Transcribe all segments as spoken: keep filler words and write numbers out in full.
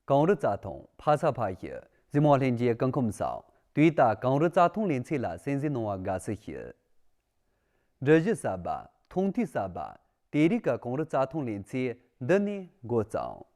གངས་རི་རྩྭ་ཐང་ཕ་ས་ཕ་ཡུལ། གཟིགས་མོ་ལྷན་རྒྱས་སྐུ་ཁམས་བཟང་། དུས་ད་གངས་རི་རྩྭ་ཐང་ལེ་ཚན་ལ་གསན་གཟིགས་གནང་བར་དགའ་བསུ་ཞུ། འབྲི་གཞི་གསར་པ། མཐོང་ཐོས་གསར་པ། དེ་རིང་གི་གངས་རི་རྩྭ་ཐང་ལེ་ཚན་འདི་ནས་འགོ་བརྩམས།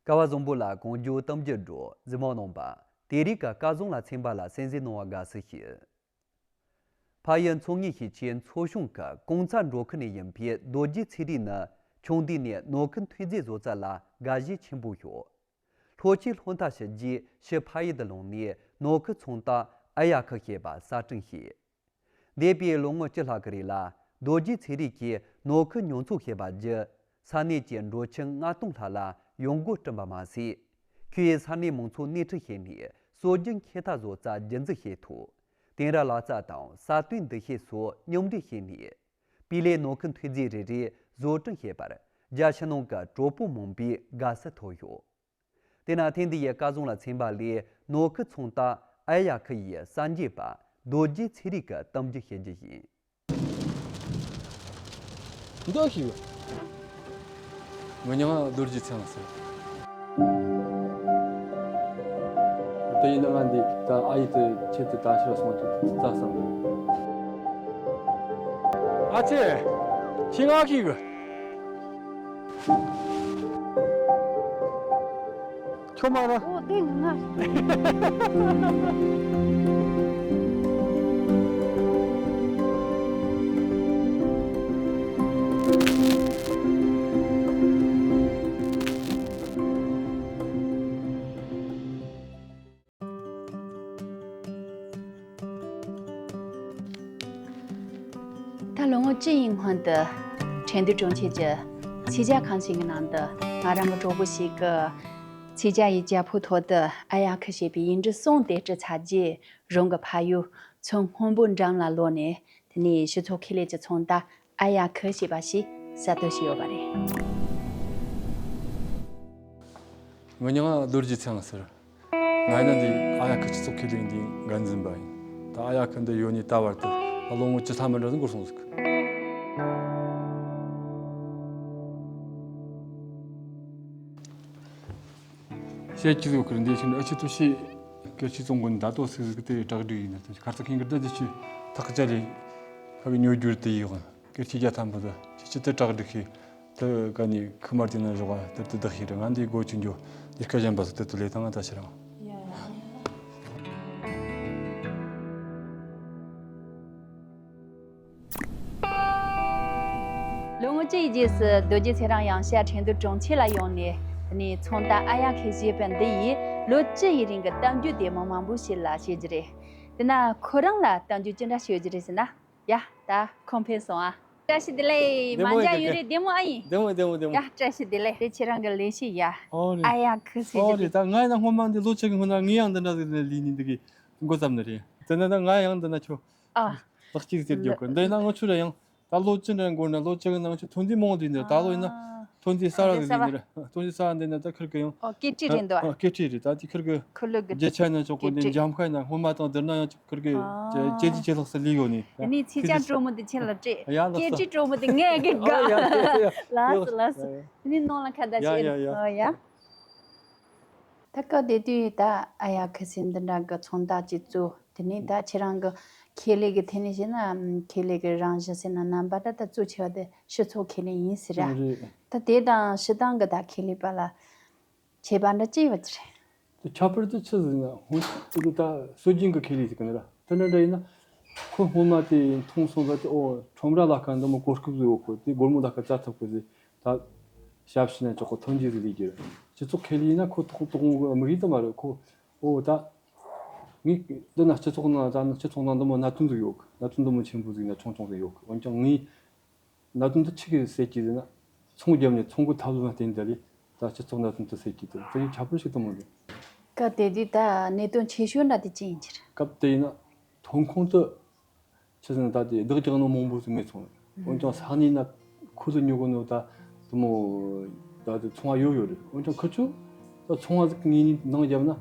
སྐལ་བ་བཟང་པོ་ལ་གངས་ལྗོངས་གཏམ་རྒྱུད་འབྲོ། གཟིགས་མོ་བསྣོན་པ། དེ་རིང་གི་སྐལ་བཟང་ལ་ཚན་པ་ལ་གསན་གཟིགས་གནང་བར་དགའ་བསུ་ཞུ། ཕ་ཡུལ་མཚོ་སྔོན་ཞིང་ཆེན་མཚོ་གཞུང་གི་གོང་ཚད་འབྲོག་ཁུལ་ནས་ཡིན་པའི་རྡོ་རྗེ་ཚེ་རིང་ནི་ཆུང་དུས་ནས་ནོར་ཁུལ་ཐོན་རྫས་བཟོ་རྩལ་ལ་དགའ་ཞེན་ཆེན་པོ་ཡོད། ལྷོ་ཆེན་ལྷོ་མཐའ་ཕྱི་རྒྱལ་ཕྱིར་ཕ་ཡུལ་དུ་ལོག་ནས་ནོར་ཁུལ་ཚོང་རྟགས་ཨ་ཡ་ཁུ་ཞེས་པ་གསར་སྐྲུན་བྱས། འདས་པའི་ལོ་ངོ་བཅུ་ལྷག་གི་རིང་ལ་རྡོ་རྗེ་ཚེ་རིང་གིས་ནོར་ཁུལ་ཉོ་ཚོང་བྱེད་པ་བརྒྱུད། ས་གནས་ཀྱི་འབྲོག་ཁྱིམ་ལྔ་སྟོང་ལྷག་ལ་ཡོང་སྒོ་བསྐྲུན་པ་མ་ཟད། ཁོས་ས་གནས་མང་ཚོགས་སྣེ་ཁྲིད་བྱས་ནས་སྲོལ་རྒྱུན་འཁྱེར་རྟ་བཟོ་རྩལ་རྒྱུན་འཛིན་བྱེད་ཐུབ། དེང་རབས་ལག་རྩལ་དང་གསར་གཏོད་འདུ་ཤེས་སོགས་མཉམ་འདྲེས་བྱས་ནས། སྤུས་ལེགས་ནོར་ཁུལ་ཐོན་རྫས་རེ་རེ་བཟོ་སྐྲུན་བྱས་པར་རྒྱ་ཕྱི་ནང་གི་གྲོགས་པོ་མང་པོས་དགའ་བསུ་ཐོབ་ཡོད། དེས་ན་ཐེངས་འདི་ཡི་སྐལ་བཟང་ལ་ཚན་པ་ལས་ནོར་ཁུལ་ཚོང་རྟགས་ཨ་ཡ་ཁུ་ཡི་གསར་འགྱེད་པ་རྡོ་རྗེ་ཚེ་རིང་གི་གཏམ་རྒྱུད་བཤད་རྒྱུ་ཡིན། འདི་ཤེས་གི། ངའི་མྱིང་ང་རྡོ་རྗེ་ཚེ་རིང་ཟེར། དེ་ཡིན་ན་ང་འདི་ད་ཨ་ཡེ་དེ་ཁྱེད་དེ་ད་ཤི་བ་སོང་དུས་ད་བསམ་གི། ཨ་ཙི། ཁྱེད་ང་ཤེས་གི། ཁྱོད་མ་ར། ཨོ་དེ་ང་། ད་ལོ་ངོ་བཅུ་ཡི་སྔོན་དུ་ཁྲེང་ཏུའུ་གྲོང་ཁྱེར་གྱི་ཚོས་རྒྱག་ཁང་ཞིག་གི་ནང་དུ་ང་རང་གི་གྲོགས་པོ་ཞིག་གིས་ཚོས་རྒྱག་ཡི་རྒྱལ་ཕོའི་ཐོག་ཏུ་ཨ་ཡ་ཁུ་ཞེས་པའི་ཡིག་འབྲུ་གསུམ་དེ་བྲིས་ཚར་རྗེས། རང་གི་ཕ་ཡུལ་མཚོ་སྔོན་པོའི་འགྲམ་ལ་ལོག་ནས། དེ་ནས་ཕྱི་ཚོང་ཁེ་ལས་ཀྱི་ཚོང་རྟགས་ཨ་ཡ་ཁུ་ཞེས་པ་ཞིག་གསར་གཏོད་བྱས་ཡོད་པ་རེད། ངའི་མྱིང་ང་རྡོ་རྗེ་ཚེ་རིང་ཟེར། ང་ཡིན་ན་འདི་ཨ་ཡ་ཁུ་སྤྱི་ཚོགས་ཁེ་ལས་འདིའི་འགན་འཛིན་པ་ཡིན། ད་ཨ་ཡ་ཁུ་འདི་ཡོད་ནས་ད་བར་དུ་ལོ་ངོ་བཅུ་ཐམ་མི་འདྲ་ཟིག་འགོར་སོང་ཟིག། བཤད་ཀྱི་ཟིག་ཁུར་འདི་ཤིན་ཨ་ཆི་ཐུ་ཤི་སྐད་ཆ་ཙོང་གོ་ནི་ད་ཏོ་སིག་ཟིག་དེ་བྲག་སྒྲིག་ཡིན་ན་ཁར་ཚ་ཁེང་གི་ད་འདི་ཆི་ཐག་ཅ་ལེ་ཕ་གི་ཉོ་རྒྱུར་དེ་ཡིག་སྐད་ཆ་རྒྱ་ཐམ་པོ་ད་ཆི་ཆི་དེ་བྲག་སྒྲིག་ཤི། དེ་ག་ནི་ཁུ་མར་དེ་ན་བཞོག་ག་དེ་དེ་བདག་ཤེས་རེད། ང་འདི་སྒོ་ཆུང་རྒྱུ་འདི་སྐད་གཞན་པ་སུ་དེ་དུ་ལས་དང་ང་ད་ཤེས་རང་། ལོ་ངོ་བཅུ་ཡི་རྗེས་སུ་རྡོ་རྗེ་ཚེ་རིང་ཡང་བསྐྱར་ཁྲེང་ཏུའུ་གྲོང་ཁྱེར་ལ་ཡོང་ནས། དེ་ནས་ཚོང་རྟགས་ཨ་ཡ་ཁུ་ཞེས་པ་འདི་ཡིས་ལོ་བཅུ་ཡི་རིང་གི་གཏམ་རྒྱུད་དེ་མི་མང་པོ་ཞིག་ལ་བཤད་རྒྱུ་རེད། དེ་ན་ཁོ་རང་ལ་གཏམ་རྒྱུད་ཅི་འདྲ་ཤོད་རྒྱུ་རེད་ཟེར་ན། ཡ། ད་ཁོང་ཕེབས་སོང་ཨ། བཀྲ་ཤིས་བདེ་ལེགས། བདེ་མོ་མ་མཇལ་ཡིན་ཡོད་རེད། བདེ་མོ་ཨ་ཡིན། བདེ་མོ་བདེ་མོ་བདེ་མོ། ཡ། བཀྲ་ཤིས་བདེ་ལེགས། དེ་ཁྱེད་རང་གི་ལས་བྱེད་ཡ། ཨོ་རེད། ཨ་ཡ་ཁུ་ཟེར་ཨོ་རེད། ད་ང་ཡིན་ན་སྔོན་མ་འདི་ལོ་གཅིག་གི་སྔོན་ན་ངས་ཡང་འདི་འདྲ་ཟིག་ནས་ལས་ནི་འདི་གི་འགོ་བརྩམས་ནི་རེད། དེ་ན་ད་ང་ཡང་འདི་ན་ཁྱོད། ཨ། ལག་གཅིག་ཟེར་རྒྱུ་གི་འདི་ཡིན་ན་ང་ཆུ་ར་ཡང་། ད་ལོ་བཅུ་འདྲ་འགོར་ན་ལོ་བཅུ་གི་ནང་ཆུ་ཐོན་རྫས་མང་བོ་འདུས་ནི་རེད། ད་ལོ་ཡིན་ན། ཨ། ཐོན་རྫས་གསར་བ་ཟིག་འདུས་ནི་རེད། ཐོན་རྫས་གསར་བ་འདི་ན་ད་ཁིར་གི་ཡང་། ཨོ། སྐེ་དཀྲིས་རེད་འདུག་ཨ། ཨ། སྐེ་དཀྲིས་རེད། ད་དེ་ཁིར་གི། ཁུ་ལུ་གི། རྒྱ་ཆ་ན་ཆོག་གོ་འདི་འཇམ་ཁ་ན་སྔོན་མ་དང་བསྡུར་ན་ཡང་ཁིར་གི། ཨ། ཇེ་ཇེ་ཇེ་ལྷག་ས་ལི་ཡོད་ནི། དེ་ནས་ཚེ་ཅང་གྲོ་མོ་འདི་ཁྱེད་ལ་སྤྲད། ཡ་ལགས་སོ། སྐེ་དཀྲིས་གྲོ་མོ་འདི་ངས་གི་དགའ། ཨ། ཡ་ཡ་ཡ། ལགས་སོ་ལགས་སོ། ཡ་ཡ། དེ་ནས་ནང་ལ་ཁ་བརྡ་ཡ་བྱེད། ཡ་ཡ། ཨོ་ཡ། ད་སྐབས་དེ་དུས་ད་ཨ་ཡ་ཁུ་ཟེར་འདི་འདྲ་གི་ཚོང་རྟགས་ཅིག་བཙུགས། དེ་ནས་ད་ཁྱེད་རང་གི་ཁེ་ལས་ཀྱི་ཐད་ནས་བཤད་ན་ཁེ་ལས་ཀྱི་རང་བཞིན་ཟེར་ན་རྣམ་པ་ད་ད་གཙོ་ཆེ་བ་དེ་ཕྱི་ཚོང་ཁེ་ལས་ཡིན་ཟེར་ར། རེད། ད་དེ་དང་ཕྱི་ཐང་གི་ད་ཁེ་ལས་པ་ལ་ཁྱད་པར་འདྲ་ཅི་ཡོད་རེད། དེ་ཁྱད་པར་དེ་ཆི་ཟེར་ན་ཧོན་དེ་ད་སྲོལ་རྒྱུན་གྱི་ཁེ་ལས་ཟེར་གི་ནི་ར། དེ་འདྲ་འདྲ་ཡིན་ན་ ཁོ་སྔོན་མ་དེ་མཐོང་སོང་ཙང་དེ། ཨོ། ཁྲོམ་ར་ལ་ཁ་འདི་མོ་གོ་སྐབས་ཟིག་ཡོད་གི། དེ་སྒོར་མོ་ལ་ཁ་བཙལ་ཐུབ་གི་ཟིག། ད་ཞབས་ཕྱི་ན་ཅོག་གི་ཐོན་རྒྱུ་ཟིག་ལས་རྒྱུ་རེད། སྤྱི་ཚོགས་ཁེ་ལས་ཡིན་ན་ཁོ་ཐོག་ཐོག་དམིགས་ཡུལ་དེ་མ་རེད་ཁོ། ཨོ། ད་ངས་འདི་ན་སྤྱི་ཚོགས་ནང་། ད་ནི་སྤྱི་ཚོགས་ནང་འདི་མོ་གནད་དོན་ཟིག་ཡོད་གི། གནད་དོན་འདི་མོ་ཆེན་པོ་ཟིག་ན་ཆུང་ཆུང་ཟིག་ཡོད་གི། འོན་ཀྱང་ངས་གནད་དོན་འདི་ཆི་གི་སེལ་གྱི་ཟེར་ན། ཚོང་བརྒྱབ་ནས་ཚོང་གི་ཐབས་ལམ་བསྟེན་ད་ལས། ད་སྤྱི་ཚོགས་གནད་དོན་དེ་སེལ་གྱི་འདུག། དེ་ཡི་ཁྱད་པར་ཞིག་གཏོང་མི་འདུག། སྐབས་དེ་དུས་ད་གནད་དོན་ཆེ་ཤོས་འདྲ་དེ་ཅི་ཡིན་གྱི་རེད། སྐབས་དེ་ཡིན་ན་ཐོན་ཁུངས་དེ་ཆི་ཟེར་ན། ད་དེ་བདག་རྒྱག་ནོ་མང་པོ་ཟིག་མེད་སོང་། འོན་ཀྱང་ས་གནས་ན་ཁོ་ཚོ་ཉོ་གོ་ནོ་ད་དེ་མོ་ད་དེ་ཚོང་བ་ཡོད་ཡོད་རེད། འོན་ཀྱང་ཁི་ཆོ་ད་ཚོང་བ་ཟིག་ངོས་ནས་ནང་བརྒྱབ་ན།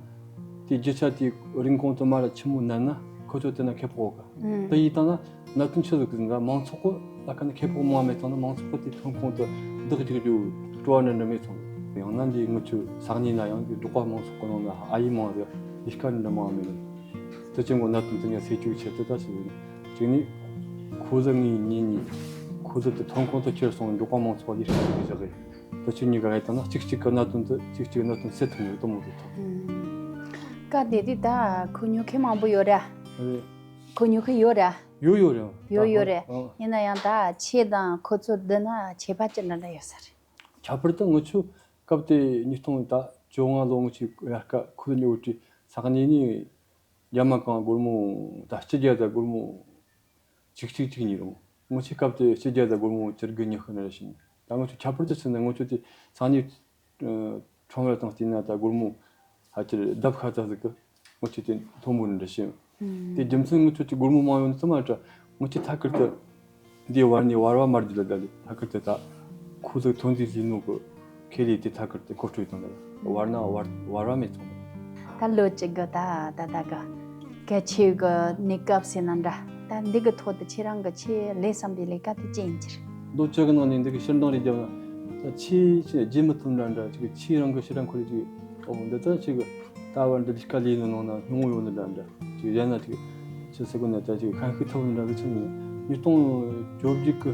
དེ་རྒྱུ་ཆ་དེ་རིན་གོང་དུ་མ་ར་ཆི་མོ་ནན་ན་ཁོ་ཚོ་དེ་ན་ཁེ་སྤོག་ག། ཨང་། དེ་ཡིན་ད་ན་གནད་དོན་ཆི་ཟིག་གི་ཟིན་ག། མང་ཚོགས་གི་ལ་ཁ་ན་ཁེ་སྤོག་མང་མེད་ཙང་ན། མང་ཚོགས་གི་དེ་ཐོན་ཁུངས་དེ་བདག་རྒྱག་རྒྱུ་སྤྲོ་བ་འདྲ་འདྲ་མེད་ཙང་། ཡང་ན་འདི་ངི་ཆོ་ས་གནས་ན་ཡང་འདི་འབྲོག་པ་མང་ཚོགས་གི་ནང་ན་ཨ་ཡེ་མང་ཟིག། ལས་ཀ་འདྲ་མང་མེད་ནི། དེ་ཅན་གོ་གནད་དོན་དེ་ནས་སེལ་རྒྱུའི་ཆེད་དུ་ད་ཞིག་ཡིན། གཅིག་ནི་ཁོ་ཚོ་ངའི་ཉེ་ཉེ་ཁོ་ཚོ་དེ་ཐོན་ཁུངས་དེ་ཁྱེར་སོང་། འབྲོག་པ་མང་ཚོགས་ལས་ཀ་དེ་གི་བཞག་གི། ད་ཆོས་གཉིས་ཀ་ཡིན་ད་ན་གཅིག་གཅིག་གི་གནད་དོན་དེ་གཅིག་གཅིག་གི་གནད་དོན་སེལ་ཐུབ་ནི་དེ་མོ་རེད་ད། ཨང་། སྐབས་དེ་དུས་ད་ཁོ་ཉོ་མཁན་མང་པོ་ཡོད་ར། རེད། ཁོ་ཉོ་མཁན་ཡོད་ར། ཡོད་ཡོད་རེད། ཡོད་ཡོད་རེད། ཨང་། ཡིན་ན་ཡང་ད་ཁྱེད་དང་ཁོ་ཚོ་བསྡུར་ན་ཁྱད་པར་ཅི་འདྲ་འདྲ་ཡོད་ས་རེད། ཁྱད་པར་དུ་ངི་ཆོ་སྐབས་དེ་ཉིས་སྟོང་ད་བཅོ་ལྔ་ལོ་ངི་ཆོའི་དབྱར་ཁ་ཁུ་ལུ་ཉོ་དུས་ས་གནས་ནས་རྒྱ་མ་གང་སྒོར་མོ་ད་སྤྱི་རྒྱ་ད་སྒོར་མོ་གཅིག་གཅིག་གཅིག་གཉིས་རུང་། ངི་ཆོ་སྐབས་དེ་སྤྱི་རྒྱ་ད་སྒོར་མོ་བཅུ་དགུ་ཉི་ཤུ་ན་རེ་ཞིག། ད་ངི་ཆོ་ཁྱད་པར་དུ་ཕྱིན་ན་ངི་ཆོ་དེ་ས་གནས་ཁྲོམ་ར་དང་བལྟས་ན་ད་སྒོར་མོ་ཕལ་ཆེར་ལྡབ་ཁ་ཙམ་ཟིག་གི་ངོ་ཆེ་དེ་མཐོན་པོ་འདྲ་ཞིག། ཨང་། དེ་རྒྱུ་མཚན་ངོ་ཆེ་དེ་སྒོར་མོ་མང་ཡོང་ཙམ་མ་འདྲ། ངོ་ཆེ་ཐད་ཀར་དུ་འདི་བར་ནས་བར་བ་མར་རྒྱུ་ལ་ད་ལས་ཐད་ཀར་དུ་ད་ཁོ་ཚོ་ཐོན་རྫས་ཟིན་ནོ་གི་ཁེ་ལས་དེ་ཐད་ཀར་དུ་མཁོ་སྤྲོད་བཏང་ད་ལས་བར་ན་བར་བར་བ་མེད་སོང་། ད་ལོ་གཅིག་གི་ད་ད་ད་གི་གལ་ཆེ་གི་གནས་སྐབས་ཟེར་ན་འདྲ། ད་འདི་གི་ཐོག་ཏུ་ཁྱེད་རང་གི་ཆེས་ལས་བསམ་པའི་ལས་ཀ་དེ་ཅི་ཡིན་གྱི་རེད། ལོ་བཅུ་གི་ནང་ནས་འདི་གི་ཕྱིར་འདང་རེ་བརྒྱབ་ན་ད་ཆེས་ཆེས་རྗེས་མི་ཐུབ་འདྲ་འདྲ་ཅིག་ཆེས་རང་གི་ཕྱིར་རང་ཁོ་རེ་ཅིག། ཨོ། འདི་ལྟར་ཅིག་ད་བར་འདི་ལས་ཀ་ལས་ནི་ནང་ན་སྙིང་བོ་ཡོད་ནི་འདྲ་འདྲ་ཅིག་གཞན་ན་ཅིག་ཆི་ཟེར་གོ་ནི་ད་ཅིག་ཤན་ཤུགས་ཐུབ་ནི་འདྲ་ཟིག་ཆི་མིན། ཉིས་སྟོང་བཅོ་བརྒྱད་གི་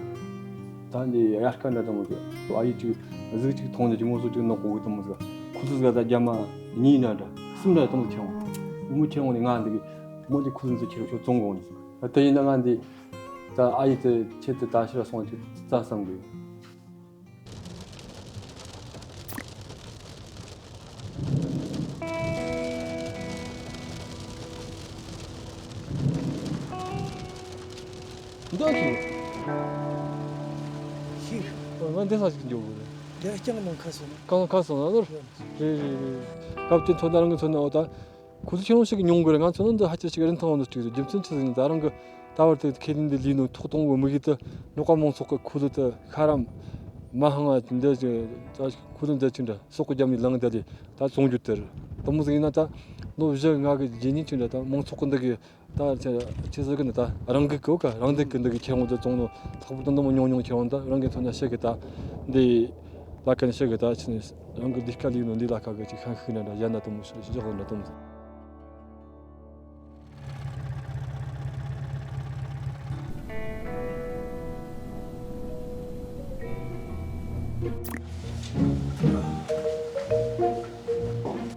ད་འདི་དབྱར་ཁ་འདྲ་དང་མོ་ཟིག་ཨ་ཡེ་ཅིག་གཟུགས་ཅིག་མཐོང་ནི་ཅིག་ངོ་སོ་ཅིག་ནག་པོ་གི་དང་མོ་ཟིག། ཁོ་ཚོ་ཟིག་ད་རྒྱ་མ་གཉིས་འདྲ་འདྲ་གསུམ་འདྲ་དང་མོ་ཁྱེར་འོང་། མོ་ཁྱེར་འོང་ནི་ང་འདི་གི་མོ་འདི་ཁོ་ཚོ་ཚོ་ཁྱེར་ཤོག་བཙོང་གོ་ནི་ཟིག། ད་དེ་ཡིན་ན་ང་འདི་ད་ཨ་ཡེ་དེ་ཆེད་དུ་ད་ཕྱིར་སོང་ཅིག་རྩ་བསམ་གི་ཡོད། འདི་ཨ་ཅི། ཤིག་ང་འདི་ས་ཞིག་འཇོག་དགོས་རེད། འདི་རྐྱང་ནང་ཁ་སོང་། རྐྱང་ཁ་སོང་ན་ནོར། རེད་རེད་རེད། སྐབས་དེ་ཚོ་ད་རང་གི་ཚོ་ན་འོ་ད། ཁོ་ཚོ་ཁྱེད་རང་ཞིག་གི་མྱོང་དགོས་རེད། ང་ཚོ་ནི་འདི་ཧ་ཅང་ཞིག་རིན་ཐང་ཡོད་ནི་ཅིག་རེད། རྒྱུ་མཚན་ཆི་ཟིག་ཡིན་ད་རང་གི་ད་བར་དུ་ཁེ་ལས་འདི་ལས་ནོ་ཐོག་གཏོང་གི་དམིགས་ཡུལ་དུ་འབྲོག་པ་མང་ཚོགས་ཀྱི་ཁོ་ཚོ་དེ་ཤ་རམ་མ་ཧང་ང་འདི་ཅིག་ད་ཁོ་ཚོ་འདི་ཅིག་འདྲ་སོག་གི་རྒྱབ་ནས་ལངས་བསྡད་དེ་ད་བཙོང་རྒྱུ་དེ་རེད། དེ་མོ་ཟིག་ཡིན་ན་ད་ལོ་བཞི་ལྔ་གི་རྗེས་ནས་ཅིག་འདྲ་ད་མང་ཚོགས་ཀྱི་འདི་གི་ད་ཆི་ཆི་ཟེར་གི་ནི་ད་རང་གི་གི་ག་རང་འདི་གི་འདི་གི་ཁྱེར་འོང་དུ་བཙོང་ནོ་ལྷག་པར་དུ་འདི་མོ་ཉུང་ཉུང་ཁྱེར་འོང་ད་རང་གི་མཚོན་ན་ཤེས་གི་ད་འདི་ལ་ཀ་ནི་ཤེས་གི་ད་ཆི་ནི་རང་གི་ལས་ཀ་ལས་ནོ་འདི་ལ་ཁ་གི་ཅིག་ཤན་ཤུགས་ན་འདྲ་ཡ་ན་དུ་མོ་ཤི་ཤི་ཧོ་ན་དུ་མོ།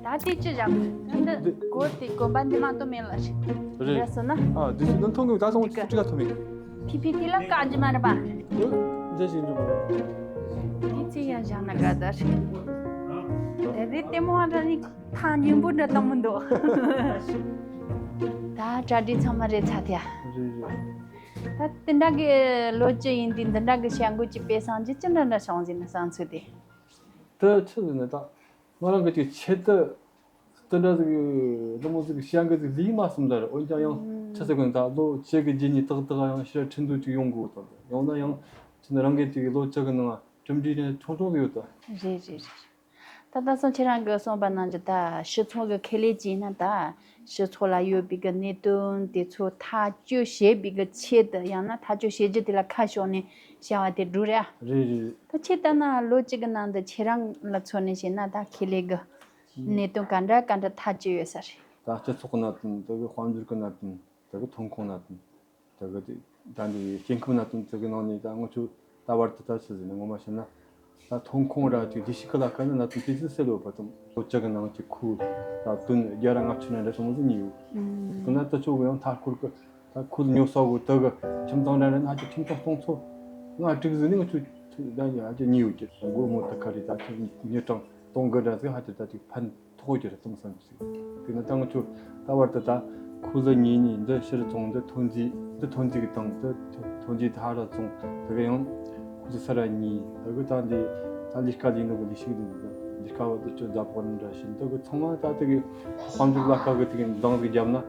ད་དེ་ཅི་བཞག་འདི་འདི་གོ་དེ་གོན་པ་འདི་མ་གཏོགས་མེད་ལ་ཞིག་རེད། རེད་སོང་ན། ཨ་དེ་ཚོ་ནང་ཐོང་གི་ད་སོང་ཅི་ག་ཐོང་མེད། ཕི་ཕི་དེ་ལ་བཀའ་རྒྱུ་མ་རེད་པ། འདི་འདི་ཞིག་འཇོག་དེ་ཚེ་ཡང་བཞག་ན་དགའ་ད་ཞིག་དེ་དེ་ལྟད་མོ་བ་འདྲ་ནི་ཐང་སྙིང་པོ་འདྲ་བཏང་མི་འདུག་ད་གྲ་སྒྲིག་ཚང་མ་རེད་ཚ་དེ། རེད་རེད། ད་དེ་འདྲ་གི་ལོ་བཅུ་ཡིན་དུས་འདི་འདྲ་གི་བྱ་འགུལ་གྱི་དཔེ་བཟང་གི་ཅི་འདྲ་འདྲ་བྱུང་ཟིན་ན་བསམ་ཚུལ་དེ། དེ་ཆི་ཟིན་ན་ད་ང་རང་གི་ཅིག་ཆེད་དུ་དེ་འདྲ་ཟིག་འདི་མོ་ཟིག་བྱ་འགུལ་ཟིག་ལས་མ་སོང་ད་རེད། འོན་ཀྱང་ཡང་ཆི་ཟེར་གི་ད་ལོ་བཅུ་གི་རྗེས་ནས་ཏག་ཏག་ཡང་ཕྱིར་ཁྲིན་ཏུ་ཅིག་ཡོང་དགོས་དང་ཡང་ན་ཡང་ཆི་ན་རང་གི་ཅིག་ལོ་བཅུ་གི་ནང་གྲུབ་འབྲས་ནི་ཆུང་ཆུང་ཟིག་ཡོད་ད། རེད་རེད་རེད། ད་ལྟ་སོང་ཁྱེད་རང་གིས་གསུངས་པ་ནང་བཞིན་ད་སྤྱི་ཚོགས་ཀྱི་ཁེ་ལས་ཅིག་ཡིན་ན་ད་སྤྱི་ཚོགས་ལ་ཡོད་པའི་གི་གནད་དོན་དེ་ཚོ་ཐག་གཅོད་བྱེད་པའི་གི་ཆེད་དུ་ཡང་ན་ཐག་གཅོད་བྱེད་རྒྱུ་དེ་ལ་ཁ་ཕྱོགས་ནས་བྱ་བ་དེ་སྒྲུབ་རེད། རེད་རེད། ད་ཁྱེད་ལྟ་ན་ལོ་གཅིག་གི་ནང་དུ་ཁྱེད་རང་ལ་མཚོན་ནས་བཤད་ན་ད་ཁེ་ལས་གི་གནད་དོན་ག་འདྲ་ག་འདྲ་ཐག་གཅོད་ཡོད་ས་རེད། ད་སྤྱི་ཚོགས་ཀྱི་གནད་དོན་དེ་གི་དཔལ་འབྱོར་གྱི་གནད་དོན་དེ་གི་ཐོན་ཁུངས་གནད་དོན། དེ་གི་དེ་ད་འདི་སྐྱེ་ཁམས་གནད་དོན་དེ་གི་ནང་ནས་ད་ང་ཚོ་ད་བར་དུ་ད་ཆི་ཟེར་ན་ངོ་མ་བཤད་ན་ད་ཐོན་ཁུངས་ར་ཅིག་བདེ་སྐྱིད་ཀྱི་ལ་ཁ་ནས་གནད་དོན་དེ་ཚོ་སེལ་ཡོད་པ་དང་ལོ་བཅུ་གི་ནང་གི་ཁུ་ད་དོན་བརྒྱ་ར་ལྔ་བཅུ་ན་འདྲ་ཆུང་ཟིག་ཉོས་ཡོད། དེ་ན་ད་ཆོ་གི་ཡང་མཐའ་སྐོར་གི་ ད་ཁོ་ལ་ཉོ་ས་གོ་ད་གི་ཁྱིམ་ཚང་འདྲ་འདྲ་ན་ཧ་ཅང་ཁྱིམ་ཚང་སྟོང་ཚོ་ལྔ་དྲུག་ཟིག་ནི་ང་ཚོ་ད་ཡ་ཧ་ཅང་ཉེ་ཡོད་ཀྱི། སྒོར་མོ་ད་ག་རེ་ད་ཁྱོད་ཉིས་སྟོང་སྟོང་དགུ་འདྲ་ཟིག་ཧ་ཅང་ད་ཅིག་ཕན་ཐོགས་ཀྱི་རེད་བསམ་བསམ་ཟིག་དེ་ན་ད་ང་ཚོ་ད་བར་དུ་ད་ཁོ་ལ་ཉེ་ཉེ་འདི་ཕྱིར་བཙོང་འདི་ཐོན་རྫས་འདི་ཐོན་རྫས་ཀྱི་སྟེང་འདི་ཐོན་རྫས་ད་ཧ་ར་བཙོང་ད་གི་ཡང་ཁོ་ཚོ་ས་ར་ཉེ་ད་གི་ད་འདི་ད་ལས་ཀ་ལས་ནོ་གི་ལས་ཞིག་འདི་ལས་ཀ་བ་དུ་ཅོ་ད་པོ་འདྲ་ཞིག་ད་གི་ཚང་མ་ད་ད་གི་དཔལ་འབྱོར་ལ་ཁ་གི་དེ་གི་འདང་ཟིག་བརྒྱབ་ན་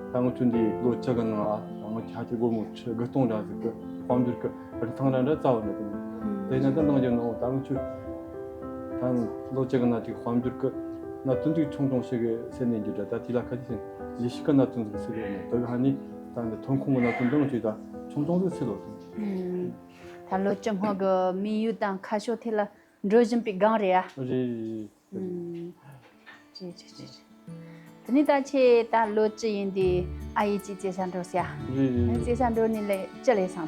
ད་ང་ཚོ་འདི་ལོ་བཅུ་གི་ནང་ཨ་ད་ང་ཚོ་ཧ་ཅང་སྒོར་མོ་ཁྲི་དགུ་སྟོང་འདྲ་ཟིག་གི་དཔལ་འབྱོར་གི་རིན་ཐང་ར་འདྲ་རྩ་བ་འདྲ་དེ་ནི་དེ་ན་ད་ནང་རྒྱབ་ནང་ད་ང་ཚོ་ད་ལོ་བཅུ་གི་ནང་དེ་དཔལ་འབྱོར་གི་གནད་དོན་དེ་ཆུང་ཆུང་ཞིག་གི་སེལ་ནས་འགྱུར་འདྲ་ད་དེ་ལ་ཁ་ཅིག་ལས་ཞུགས་གི་གནད་དོན་ཟིག་སེལ་ཡོད་ནི་ད་གི་ཧ་ནི་ད་འདི་ཐོན་ཁུངས་གི་གནད་དོན་འདི་ང་ཚོས་ད་ཆུང་ཆུང་ཟིག་སེལ་ལོ་དང་། ད་ལོ་བཅུ་སྔོན་གི་དམིགས་ཡུལ་དང་ཁ་ཕྱོགས་ཐད་ལ་འགྲོ་བཞིན་པའི་སྒང་རེད་ཡ། རེད་རེད་རེད། ཨུམ། རེད་རེད་རེད་རེད། དེ་ནས་ད་ཁྱེད་ད་ལོ་བཅུ་ཡིན་དུས་ཨ་ཡེ་ཅིག་རྩེ་ས་འགྲོ་ཟེར་ཡ། རེད་རེད་རེད། རྩེ་ས་འགྲོ་ནས་ལས་ཅི་ལས་སང་།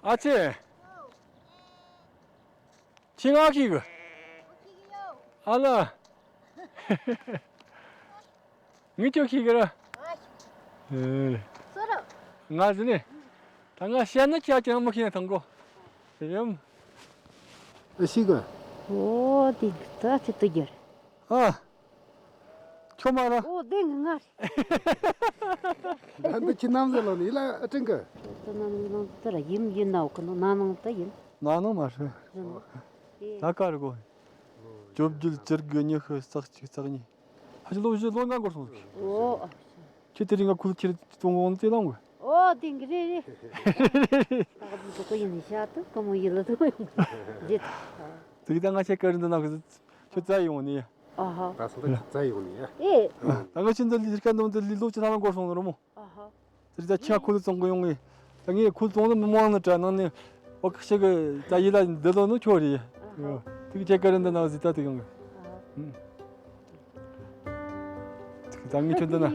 ཨ་ཅེ། ཁྱི་ང་ཁྱི་གི། ཨ་ལ། ངི་ཅོ་ཁྱི་གི་ར། ཨེ། ང་ཟི་ནི། ད་ང་བཤད་ན་ཁྱི་ཅང་མི་ཁྱི་ན་ཐང་གོ། ཡམ། ཨ་ཤི་གི། ཨོ་དེ་ད་ཁྱི་ཏི་གྱར། ཨ། ཁྱོད་མ་ར། ཨོ་དེ་ང་ང་རེད། ད་འདི་ཁྱི་རྣམ་ཟེར་ལོ་ནི་ལ་ཨ་ཀྲིང་གི། ད་ནང་ནང་དེ་ར་ཡིན་ཡིན་ན་འོ་གི་ནང་ནང་དེ་ཡིན། ནང་ནང་མ་རེད། ད་ག་རེ་གོ། བཅོ་བརྒྱད་བཅུ་དགུ་ཉི་ཤུ་རྩ་གཅིག་རྩ་གཉིས། ཧ་ཅང་ལོ་བཞི་ལོ་ལྔ་འགོར་སོང་ཟིག་ཨོ། ཁྱེད་དེ་རིང་ང་ཁུལ་ཁྱེར་གཏོང་འོང་དེ་ལང་གི། ཨོ་དེང་གི་རེད་རེད། ད་ག་དུས་ཁོ་ཡིན་ནི་ཤ་དུ་ག་མོ་ཡིན་ལ་དུ་ཡིན། རེད། དེ་གི་ད་ང་ཁྱེད་ཀ་རིན་དུ་ན་གི་ཁྱོད་རྩ་ཡོང་ནི། ཨ་ཧ། ད་སོང་ད་རྩ་ཡོང་ནི་ཡ། ཨེ། ད་ང་ཁྱེད་འདི་ལི་ཁ་འདོན་འདི་ལི་ལོ་ཅི་ཐ་མ་འགོར་སོང་ནི་རོ་མོ། ཨ་ཧ། དེ་ད་ཁྱེད་ཁུལ་བཙོང་གི་ཡོང་ངི། ད་ངས་ཁུལ་བཙོང་ནི་མི་མང་ནི་དྲ་ནང་ནས་འོ་ཁ་ཤི་གི་ད་ཡི་ལ་འདི་ལོ་ནི་ཁྱོད་རེད། ཨ་ཧ། དེ་གི་ཁྱེད་ཀ་རིན་དུ་ན་ཟི་ད་དེ་ཡོང་ངི། ཨ་ཧ། ད་ངས་ཁྱོད་འདི་ན།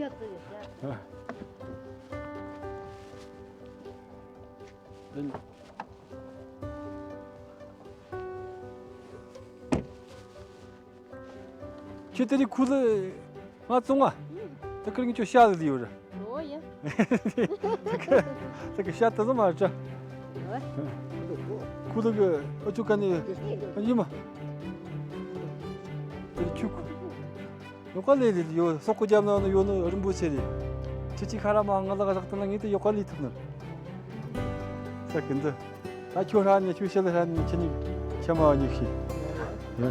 ཁྱོད་དེ་རིང་ཁུ་ལུ་ང་བཙོང་བ། ད་ཁིར་ངས་ཁྱོད་ཤ་ལ་ཡོད་ར། ཨོ་ཡ། ད་ཁི་ཤ་ད་ཟ་མ་ར། ཁུ་ལུ་གི་ཨ་ཆུ་ཀ་ནི་ཡིན་མ། དེ་ཁྱོད་ཁུ། ཡོ་ཀ་ལེ་ལེ་ཡོ་སོག་གོ་རྒྱབ་ན་ཡོ་ནི་རིན་པོ་ཆེ་རེད། ཁྱི་གཅིག་ཁ་ར་མ་ང་ལ་ག་ཟག་ཏུ་ན་ངེས་ཏེ་ཡོ་ཀ་ལེ་ཐུབ་ན། ས་གི་འདི། ད་ཁྱོད་ཧྲ་ནས་ཁྱོད་ཤེད་ལ་ཧྲ་ནས་ཁྱི་གཉིས་ཁྱི་མ་གཉིས་ཤི། ཡ།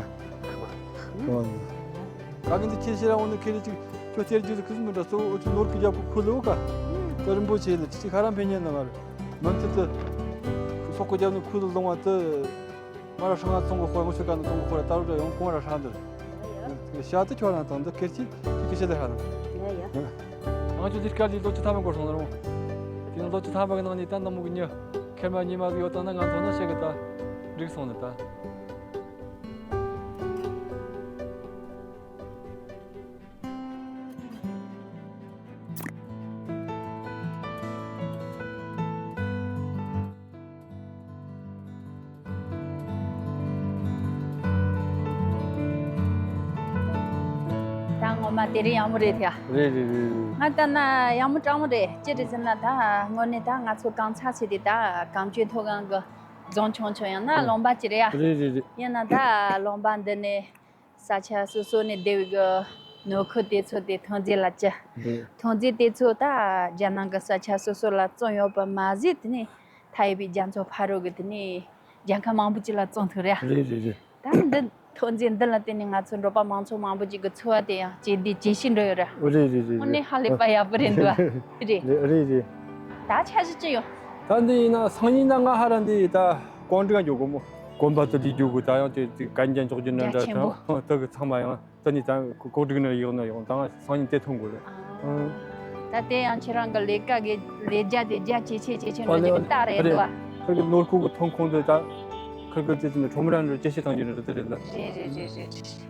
ད་གི་འདི་ཁྱི་ཤེད་ར་འོ་ནི་ཁེ་རེ་ཅིག་ཁྱོད་སྟེར་རྒྱུ་ཟིག་ཁུ་སུ་མི་འདྲ་སོ་འོ་ཆུ་ནོར་གི་རྒྱབ་ཁུ་ཁུ་ལོ་ཀ། ད་རིན་པོ་ཆེ་ལ་ཁྱི་གཅིག་ཁ་ར་འཕེན་ཉན་ན་མ་རེད། མི་ཚེ་དུ། སོག་གོ་རྒྱབ་ནས་ཁུ་ལོ་ལོང་བ་དུ། ང་ར་ཧྲང་ང་ཚོང་གི་ཧོ་ངོ་ཤོད་ག་ནི་ཚོང་གི་ཧོ་ར་ཏ་རུ་ར་ཡོང་གོང་ར་ཧྲང་འདིར། ཤ་དུ་ཁྱོད་རང་དང་འདི་ཁེར་གྱིས་ཁྱི་ཁྱི་ཤེད་ལ་ཧྲང་། ཡ་ཡ། ང་ཚོ་འདིར་སྐར་ལི་ལོ་བཅུ་ཐམ་པ་འགོར་སོང་ནི་རུང་། དེ་ནང་ལོ་བཅུ་ཐམ་པ་གི་ནང་ནས་ད་ནམ་མོ་གི་ཉི་ཁེར་མ་ཉི་མ་གི་ཡོད་དང་ན་ང་ཚོ་ནི་ཤེད་གི་ད་འགྲིག་སོང་ནི་ད། ད་ངོ་མ་དེ་རིང་ཡག་མོ་རེད་ཐལ། རེད་རེད་རེད་རེད། ང་ལྟ་ན་ཡག་མོ་སྤྲང་མོ་རེད། ཅི་རེད་ཟེར་ན་ད་དངོས་གནས་ད་ང་ཚོ་གངས་ཚ་ཟེར་དེ་ད་གངས་ཅན་མཐོ་སྒང་གི་རྫོང་ཆུང་ཆུང་ཡང་ན་ལུང་པ་ཅིག་རེད་ཡ། རེད་རེད་རེད། ཡིན་ན་ད་ལུང་པ་འདི་ནས། ས་ཆ་སོ་སོ་ནས་སྡེ་བའི་གི་ནོར་ཁུལ་དེ་ཚོ་དེ་ཐོན་རྫས་ལ་བཅུ། རེད། ཐོན་རྫས་དེ་ཚོ་ད་རྒྱ་ནང་གི་ས་ཆ་སོ་སོ་ལ་བཙོང་ཡོད་པ་མ་ཟད་དེ་ནས་མཐའ་ཡས་པའི་རྒྱ་མཚོ་ཕ་རོལ་གི་དེ་ནས་རྒྱལ་ཁབ་མང་པོ་ཅིག་ལ་བཙོང་ཐུབ་རེད། རེད་རེད་རེད། ད་འདི་ཐོན་རྫས་འདི་ལ་བརྟེན་ནས་ང་ཚོ་འབྲོག་པ་མང་ཚོགས་མང་པོ་ཅིག་གི་འཚོ་བ་དེ་ཡང་སྐྱིད་བདེ་ཇེ་ཞན་འགྲོ་ཡོད་རེད། རེད་རེད་རེད། དངོས་གནས་ཧ་ལས་པ་ཡག་པོ་རེད་འདུག་ཨ། རེད། རེད་རེད་རེད། ད་འཆར་གཞི་ཅི་ཡོད། ད་འདི་ཡིན་ན་སང་ཉིན་ན་ང་ཧ་ར་འདི་ད་ཀོང་སྒྲིག་འགྱོ་དགོས་མོ། དགོན་པ་དུ་ལི་རྒྱུ་གུ་ད་ཡང་དེ་དེ་གན་རྒྱན་ཆོག་རྒྱུ་ནི་རྒྱ་འདྲ་ཆེན་པོ། ད་དེ་གི་ཚང་མ་ཡང་ད་ནི་ད་ཀོ་ཀོ་སྒྲིག་ནི་ཡོང་ན་ཡོང་ད་ང་སང་ཉིན་དེ་ཐོན་དགོས་རེད། ཨ། ད་དེ་ཡང་ཁྱེད་རང་གི་ལས་ཀ་གི་ལས་རྒྱ་དེ་རྒྱ་ཇེ་ཆེ་ཇེ་ཆེ་འགྲོ་རྒྱུ་གི་རྟགས་རེད་འདུག་ཨ། ཁིར་གི་ནོར་ཁུག་གི་ཐོན་ཁུངས་དེ་ད་ཁིར་གི་དེ་ཚོ་ནི་ཁྲོམ་ར་འགྲོ་ཇེ་ཆེ་བཏང་རྒྱུ་ནི་རེད་དེ་རེད་ལ། རེད་རེད་རེད་རེད།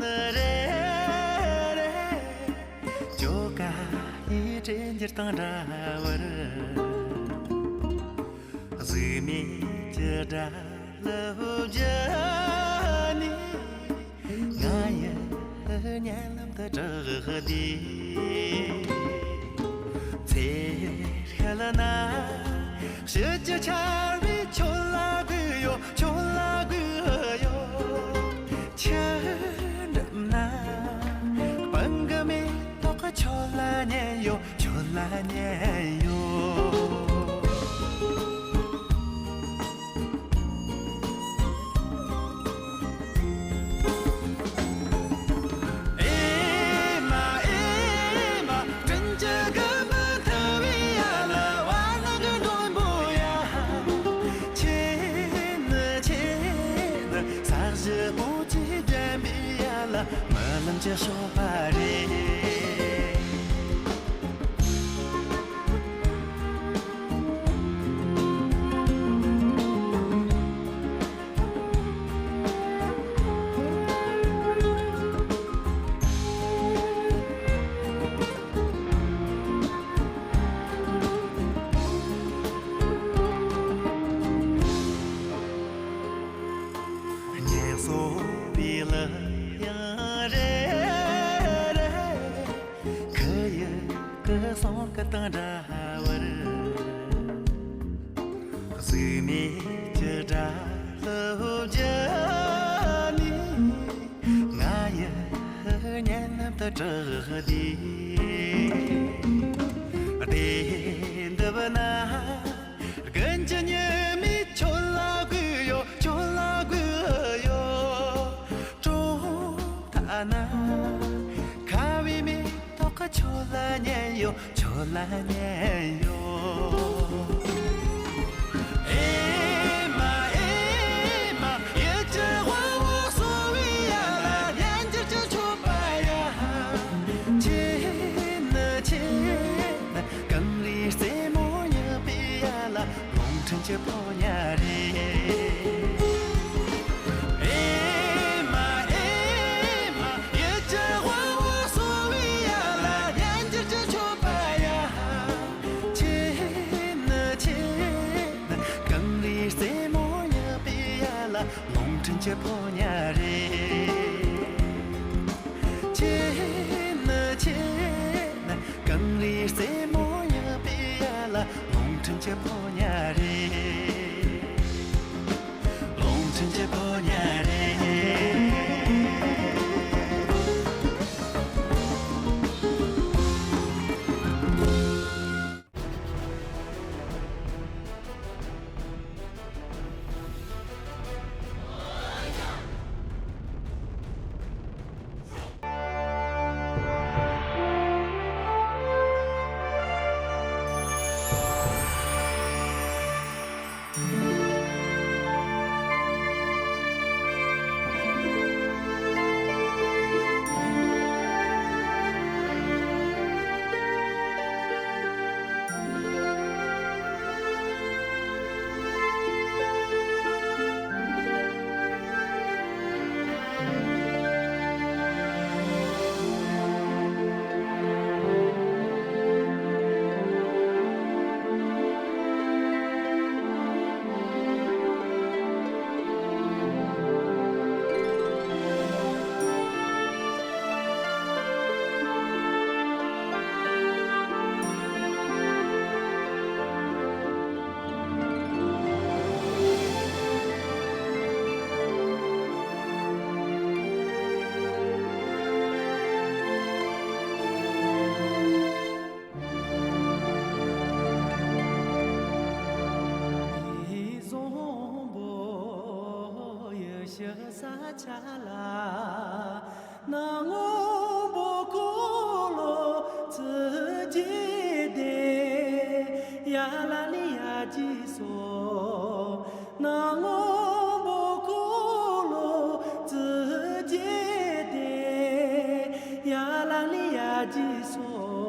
ནི་རེད་རེད། ཅོ་ག་ཡི་དྲན་འགྱུར་དང་འདྲ་བར། གཟུགས་མེད་ཀྱི་དགྲ་ལུ་བརྒྱུད་ནས། ང་ཡི་སྙན་ལམ་དུ་བསྒྲགས་ཏེ། ཚེ་ཤུལ་ན་ཕྱི་རྒྱུ་ཆར་བའི་ཁྱོད་ལ་གུས་ཡོད། ཁྱོད་ལ་གུས་ཡོད། ཆུ་འགྲམ་ན་སྤང་གི་མེ་ཏོག་ཁྱོད་ལ་ཉན་ཡོད། ཁྱོད་ལ་ཉན་ཡོད། ཨེ་མ་ཨེ་མ། དྲིན་ཅན་གྱི་མི་ཐུབ་པའི་ཡ་ལ། བ་ལང་གི་མགྲོན་པོ་ཡ། ཁྱེད་ནི་ཁྱེད་ནི་ས་གཞི་བོ་ཆེ་འགྲམ་པའི་ཡ་ལ། རྨི་ལམ་གྱི་ཞོགས་པ་རེད། ངལ་གསོ་བའི་གླུ་དབྱངས་རེ་རེ། ཁོ་ཡི་སྐུ་གསུང་སྐད་དང་འདྲ་བར། གཟུགས་མེད་ཀྱི་དགྲ་ལུ་བརྒྱུད་ནས། ང་ཡི་སྙན་ལམ་དུ་བསྒྲགས་ཏེ། བདེ་འདུན་ན་དགུན་གྱི་ཉི་མས་ཁྱོད་ལ་གུས་ཡོད། ཁྱོད་ལ་གུས་ཡོད། གྲོང་ཁ་ན་ཁ་བའི་མེ་ཏོག་ཁྱོད་ལ་ཉན་ཡོད། ཁྱོད་ལ་ཉན་ཡོད། ཨེ་མ་ཨེ་མ། ཡིད་ཀྱི་དབང་པོ་གསོ་བའི་ཡ་ལ། སྙན་འགྱུར་གྱི་མཆོད་པ་ཡ། ཁྱེད་ནི་ཁྱེད་ནི་གངས་རིའི་རྩེ་མོ་བསྙེགས་པའི་ཡ་ལ། རླུང་འཕྲིན་གྱི་ཕོ་ཉ་རེད། ཨེ་མ་ཨེ་མ། ཡིད་ཀྱི་དབང་པོ་གསོ་བའི་ཡ་ལ། སྙན་འགྱུར་གྱི་མཆོད་པ་ཡ། ཁྱེད་ནི་ཁྱེད་ནི་གངས་རིའི་རྩེ་མོ་བསྙེགས་པའི་ཡ་ལ། རླུང་འཕྲིན་གྱི་ཕོ་ཉ་རེད། ཁྱེད་ནི་ཁྱེད་ནི་གངས་རིའི་རྩེ་མོ་བསྙེགས་པའི་ཡ་ལ། རླུང་འཕྲིན་གྱི་ཕོ་ཉ་རེད། རླུང་འཕྲིན་གྱི་ཕོ་ཉ་རེད། བཟང་པོ་ཡེ་ཤེས་ས་ཆ་ལ། ནག་སྔོན་པོ་འཁོར་ལོ་ཙི་གེ་དེ། ཡ་ལ་ལི་ཡ་ཇི་སོ། ནག་སྔོན་པོ་འཁོར་ལོ་ཙི་གེ་དེ། ཡ་ལ་ལི་ཡ་ཇི་སོ།